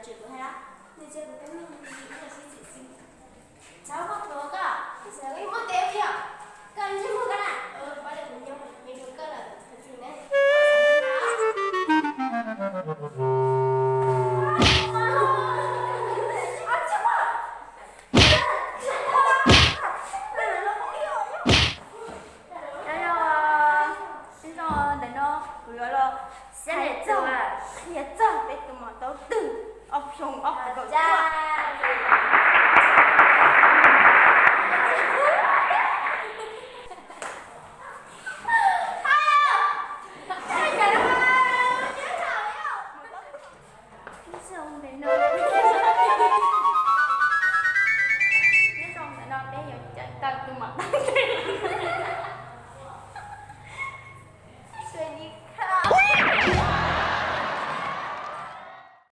Kuv hais los, nws cia kuv tus neeg ib los sib txim xwb. Txhob muab pluav koj, tab sis koj yeej muaj tes ua li os. Koj ntsej muag koj na, pab li kuv nyob me rau koj lawm txhob txwm ne. Nyob zoo, nyob zoo, ntawm no kuv yuav los hais txog, qhia txog peb tus maum taub twg ob xyoo ob puas kaum cuaj.